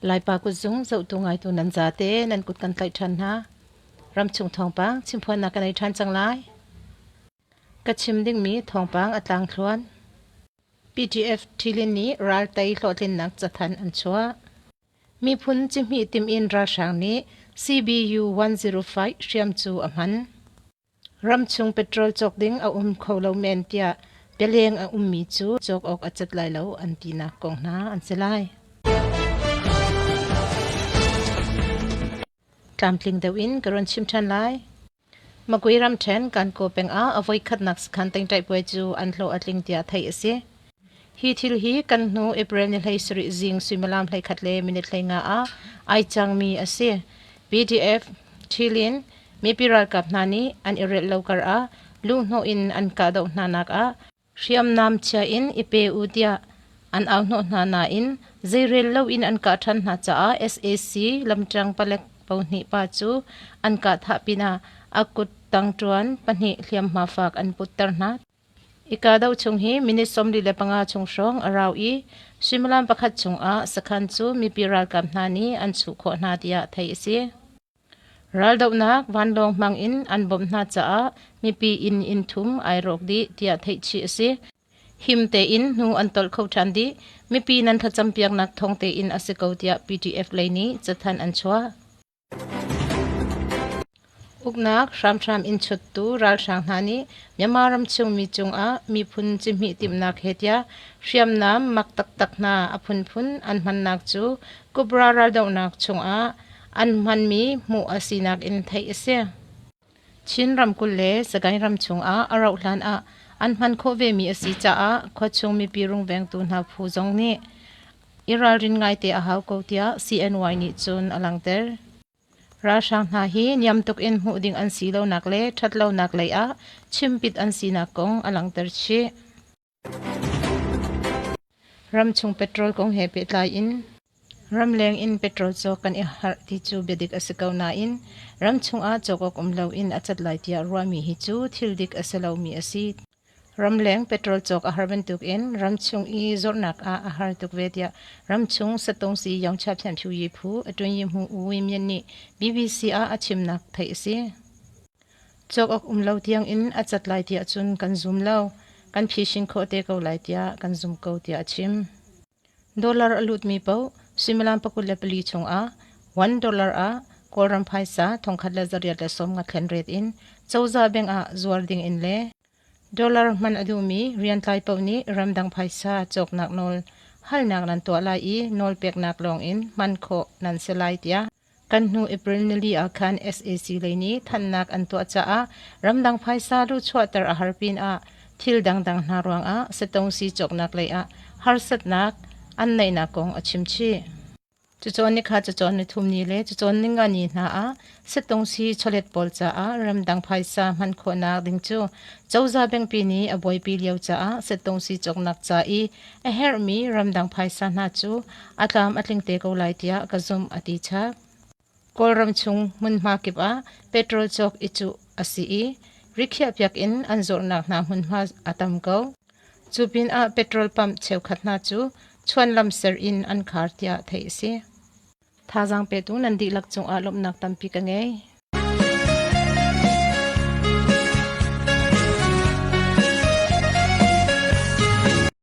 Laipa kutzung zohtu ngaitu nan zate nan kut kan tlaih ṭhan hna. Ramchung thawngpang chimphuannak kan ei ṭhan cang lai. Ka chim dingmi thawngpang a tlangthluan. PDF Ṭhilin nih raltei hlawhtlinnak cathanh an chuah. Miphun cihmih timh in ralhrang nih CBU 105 hriam cu a hman. Ramchung petrol cawk ding a um kho lo men tiah bialeng a ummi cu cawk awk a cat lai lo an tinak kong hna an si lai. Tlamtling deuh in ka run chim ṭhan lai. Makui ramṭhen Kankaw peng ah a voikhatnak sakhan tengṭaih puai cu an hlawh a tling tiah theih a si. Hi thil hi kan hnu April ni 17 zing suimilam 11 le minute 15 ah ai cangmi a si. PDF Ṭhilin mipi ralkap hna nih an i relh lo kar ah luhhnawh in an kahdoh hna nak ah hriamnam chia in i pe u tiah an au hnawh hna nain zeirel loin an kah ṭhan hna caah sac lamṭang palek pohnih pa cu an kah thah pinah a kut tang ṭuan pahnih hliamhma fak an putter hna. I kahdoh chung hi minute 45 chung hrawng a rau i suimilam pakhat chungah sakhan cu mipi ralkap hna nih an chuh khawh hna tiah theih a si. Raldohnak vanlawng hmang in an bawmh hna caah mipi inn inn thum ai rawk dih tiah theih chih a si. Him tein hnu an tolh kho ṭhan dih. Mipi nan thlacampiaknak thawng tein a si ko tiah PDF lei nih cathanh an chuah. Uknak hramhram in chuttu ralhrang hna nih Myanmar ramchung mi cungah miphun cihmih timhnak he tiah hriamnam mak taktak hna a phunphun an hmannak cu Kubra raldohnak chungah an hmanmi hmuh a sinak in theih a si. Chin ramkulh le Sagaing ram chungah a rauh hlan ah an hman khawh vemi a si caah khuachung mipi rungvengtu hna phu zong nih i ralrin ngaite a hau ko tiah CNY nih cun a langhter. Ralhrang hna hi niam tuk in hmuh ding an si lonak le ṭhat lonak lei ah chimpit an sinak kong a langhter chih. Ramchung petrol kong he pehtlai in ramleng in petrol cawk kan i harh ti cu biadik a si ko nain ramchung ah cawk awk um loin a cat lai tiah ruahmi hi cu thil dik a si lomi a si. Ramleng petrol cawk a har bantukin ramchung i zornak ah a har tuk ve tiah ramchung satawngsi Yaungcha Phianphiu Yi Phu Aṭunyi Hmu U Win Myint nih BBC ah a chimnak theih a si. Cawk awk um lo tiangin a cat lai tiah cun kan zum lo. Kan phisin khawh te ko lai tiah kan zum ko tiah a chim. Dollar a lutmi paoh suimilam 24 chungah $1 ah Kawlram phaisa 1,850 thlen ret in cozah bank ah zuar ding in le dollar hman a duhmi riantlai paoh nih ramdang phaisa cawknak nawl halnak nan tuah lai i nawlpeknak lawng in hman khawh nan si lai tiah kan hnu April nili ah khan sac lei nih thanhnak an tuah caah ramdang phaisa luhchuahter a har pinah thil dangdang hna ruangah satawngsi cawknak lei ah harsatnak an neihnak kong a chim chih. Cucawn nikhat, cucawn nithum ni le cucawn ninga ni hna ah satawngsi chawlet pawl caah ramdang phaisa hman khawhnak ding cu cozah bengpi nih a buaipi lio caah satawngsi cawknak ca i a herhmi ramdang phaisa hna cu a tlam a tling te ko lai tiah ka zumh a ti chap. Kawlram chung hmunhma kip ah petrol cawk i cuh a si i rikhiahpiak in an zawrhnak hna hmunhma a tam ko. Cu pinah petrol pump cheukhat hna cu chuanlam ser in an khar tiah theih a si. Thazaang petu nan dihlak cungah lawmhnak tampi ka ngei.